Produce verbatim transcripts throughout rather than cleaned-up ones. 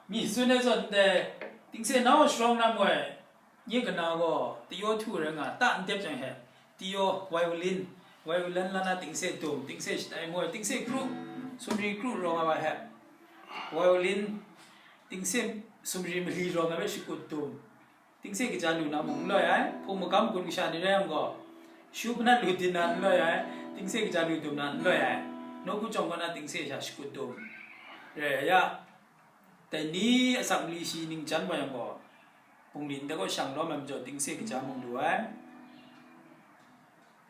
Mi tsun ai zawn ndai, tingse nau sharawng na moi, nye kana gaw, tayaw htu rai nga, ta n dep jang he, tayaw, violin, violin la na tingse dum, tingse shatai moi, tingse kru, sumri kru rawng ai wa he, violin, tingse sumri mali rawng ai hpe shakut dum, tingse kaja lu na mung n loi ai, hpung magam gun kasha ni rai yang gaw, shu hpanat lu din na n loi ai, tingse kaja lu dum na n loi ai, nawku jawng kaw na tingse sha shakut dum, rai ya, dai ni asak mali shi ningjan wa yang gaw, bungli ndai kaw shang lawm ai majaw tingse kaja mung lu ai.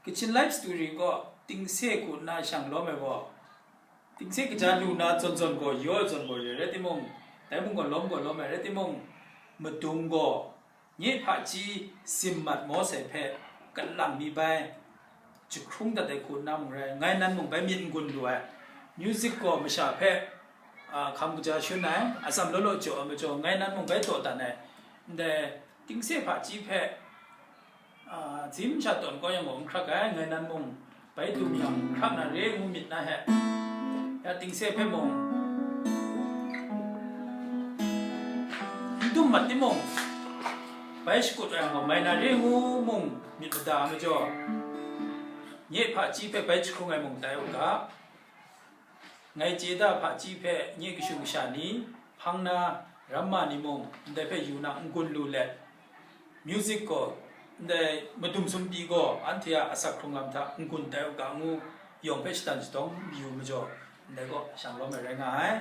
Kachin Life Story kaw tingse hku nna shang lawm ai gaw, tingse kaja lu na zawn zawn gaw yaw ai zawn gaw re, rai timung, dai mung gaw lawm gaw lawm ai, rai timung, madung gaw nye hpaji sim mat Mawsai hpe kalang mi bai, jahkrung dat ai hku nna mung rai, ngai nan mung bai myit n-gun lu ai. Music gaw masha hpe, a, hkam kaja shun ai, atsam law law jaw ai majaw, ngai nan mung bai taw dan ai. Ndai tingse hpaji hpe, a, zim sha tawn kau yang gaw n hkrak ai, ngai nan mung bai dum yang n hkrak na re ngu myit na he. Ya tingse hpe mung, n dum mat timung, bai shakut ai yang gaw, mai na re ngu mung myit mada ai majaw, nye hpaji hpe bai jahkrung ai mung tai u ga. Ngai chye da hpaji hpe nye kashu kasha ni, hpang na, ramma ni mung, ndai hpe yu na n-gun lu let, music gaw, ndai madum sumpi gaw anhte a asak hkrung lam hta n-gun tai u ga ngu, yawng hpe shatan shadawng yu majaw, ndai gaw shang lawm ai rai nga ai.